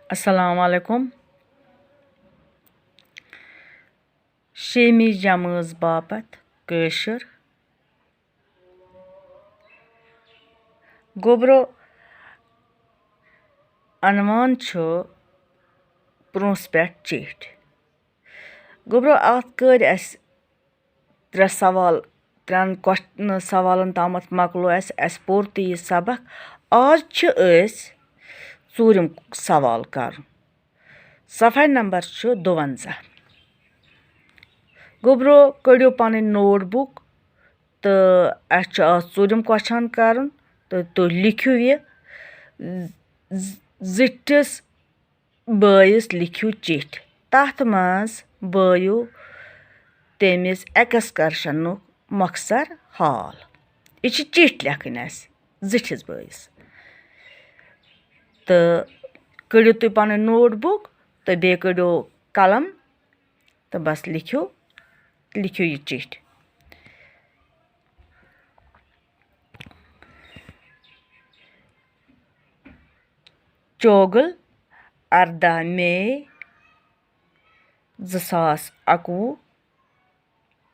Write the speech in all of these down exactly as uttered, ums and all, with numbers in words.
السلام علیکم۔ شیمی جمٲژ باپتھ کٲشُر۔ گوٚبرو عنوان چھُ پرٛونٛسہِ پٮ۪ٹھ چِٹھۍ۔ گوٚبرو، اَتھ کٔرۍ اَسہِ ترٛےٚ سوال، ترٛٮ۪ن کوش-، سوالن تامَتھ مۄکلو اَسہِ، اَسہِ پوٚر تہٕ یہِ سبق۔ آز چھِ أسۍ ژوٗرِم سوال کَرُن۔ صفحہ نمبر چھُ دُوَنزاہ۔ گوٚبرو، کٔڑِو پنٕنۍ نوٹ بُک تہٕ اَسہِ چھُ آز ژوٗرِم question کَرُن تہٕ تُہۍ لیکھِو یہِ۔ ز-، زِٹھِس بٲیِس لیکھِو چِٹھۍ۔ تَتھ منٛز بٲیِو تٔمِس excursionُک مۄخصر حال۔ یہِ چھِ چِٹھۍ لیکھٕنۍ اَسہِ زِٹھِس بٲیِس۔ تہٕ کٔڑِو تُہۍ پنٕنۍ نوٹ بُک تہٕ بیٚیہِ کٔڑِو قلم تہٕ بس لیکھِو، لیکھِو یہِ چِٹھۍ۔ چوگل، اَرداہ مئی زٕ ساس اَکوُہ،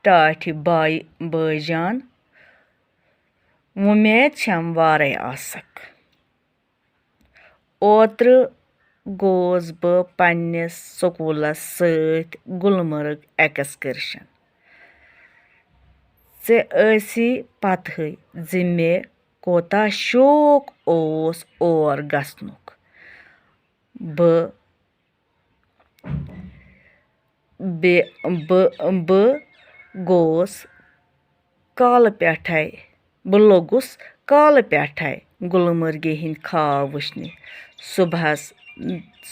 ٹاٹھہِ بایہِ بٲے جان، وۄمید چھم وارے آسکھ۔ اوترٕ گوس بہٕ پننِس سکوٗلس سۭتۍ گلمرگ excursion۔ ژےٚ ٲسی پتہٕے زِ مےٚ کوتاہ شوق اوس اور گژھنُک۔ بہٕ بے-، بہٕ، بہٕ گوس کالہٕ پٮ۪ٹھَے، بہٕ لوٚگُس کالہٕ پٮ۪ٹھَے گُلمرگہِ ہِنٛدۍ خاب وٕچھنہِ۔ صُبحَس،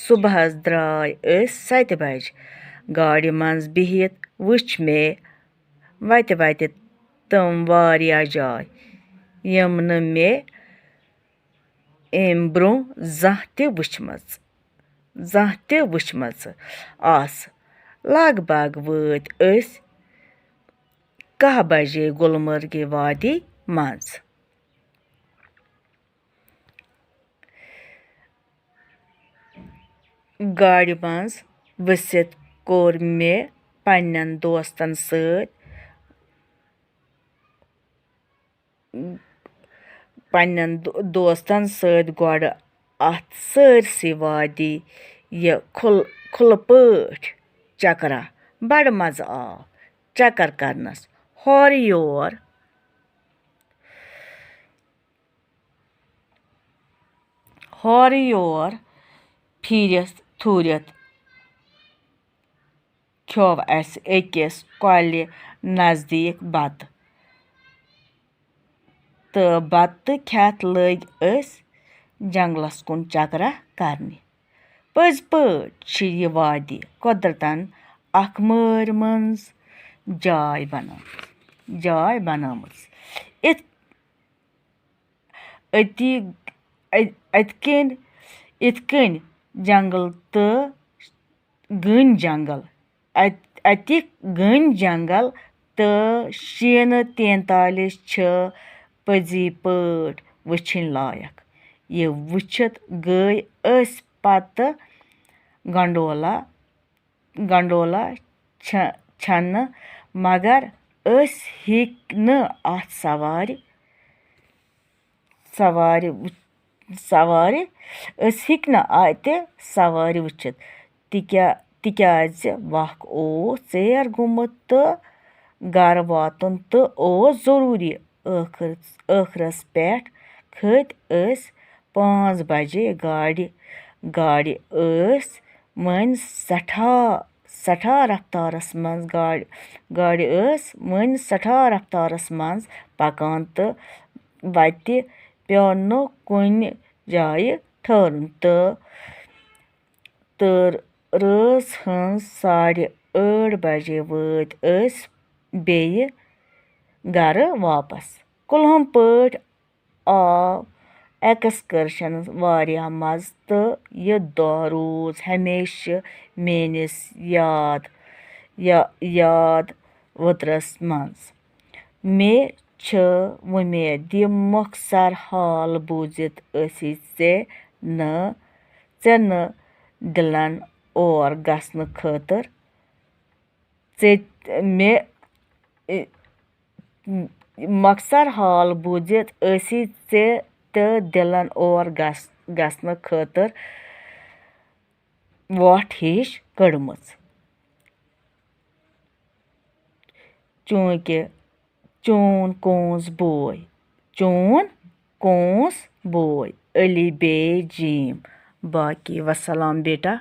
صُبحَس درٛاے أسۍ سَتہِ بَجہِ۔ گاڑِ منٛز بِہِتھ وٕچھ مےٚ وَتہِ وَتہِ تِم واریاہ جاے، یِم نہٕ مےٚ اَمہِ برٛونٛہہ زانٛہہ تہِ وٕچھمٕژ، زانٛہہ تہِ وٕچھمٕژ آسہٕ۔ لگ بگ وٲتۍ أسۍ کاہ بجے گُلمرگہِ وادی منٛز۔ گاڑِ منٛز ؤسِتھ کوٚر مےٚ پننٮ۪ن دوستن سۭتۍ پننٮ۪ن دو-، دوستن سۭتۍ گۄڈٕ اتھ سٲرسٕے وادی یہِ کھُل-، کھُلہٕ پٲٹھۍ چکرا۔ بڑٕ مزٕ آو چکر کرنس۔ ہورٕ یور، ہورٕ یور پھیٖرِتھ تھوٗرِتھ کھیوٚو اَسہِ أکِس کۄلہِ نزدیٖک بَتہٕ۔ تہٕ بَتہٕ کھٮ۪تھ لٔگۍ أسۍ جنٛگلَس کُن چکرا کرنہِ۔ پٔزۍ پٲٹھۍ چھِ یہِ وادی قۄدرتَن اکھ مٲرۍ مٔنٛز جاے بنٲومٕژ، جاے بنٲومٕژ۔ یِتھ أتی، اَ-، اَتہِ کِنۍ، یِتھ کٔنۍ جنٛگل تہٕ گٔنۍ جنٛگل۔ اَتہِ، اَتِکۍ گٔنۍ جنٛگل تہٕ شیٖنہٕ تینتالہِ چھِ پٔزی پٲٹھۍ وٕچھِنۍ لایق۔ یہِ وٕچھِتھ گٔے أسۍ پتہٕ گنڈولا گنڈولا چھَ-، چھَنہٕ، مگر أسۍ ہیٚکۍ نہٕ اَتھ سوارِ، سوارِ وُ-، سوارِ، أسۍ ہیٚکۍ نہٕ اَتہِ سوارِ وٕچھِتھ، تِکیا-، تِکیٛازِ وق اوس ژیر گوٚمُت تہٕ گرٕ واتُن تہٕ اوس ضروٗری۔ ٲخٕر-، ٲخرس پٮ۪ٹھ کھٔتۍ أسۍ پانٛژھ بجے گاڑِ۔ گاڑِ ٲس وۄنۍ سٮ۪ٹھاہ، سٮ۪ٹھاہ رفتارس منٛز، گاڑِ، گاڑِ ٲس وۄنۍ سٮ۪ٹھاہ رفتارس منٛز پکان تہٕ وتہِ پیوٚو نہٕ کُنہِ جایہِ ٹھٔہرُن تہٕ تہٕ رٲژ ہٕنٛز ساڑِ ٲٹھ بجے وٲتۍ أسۍ بیٚیہِ گرٕ واپس۔ کُلہُم پٲٹھۍ آو excursion واریاہ مزٕ تہٕ یہِ دۄہ روٗز ہمیشہٕ میٲنِس یاد، یا-، یاد وُترس منٛز۔ مےٚ چھِ وۄمید یہِ مۄخصر حال بوٗزِتھ ٲسی ژےٚ نہٕ، ژےٚ نہٕ دِلن اور گژھنہٕ خٲطرٕ۔ ژےٚ مےٚ، اِ، مۄخصر حال بوٗزِتھ ٲسی ژےٚ تہٕ دِلن اور گژھ-، گژھنہٕ خٲطرٕ وۄٹھ ہِش کٔڑمٕژ۔ چوٗنٛکہِ چون کونٛس بوے، چون کونٛس بوے، علی بے جیم۔ باقی وسلام بیٹا۔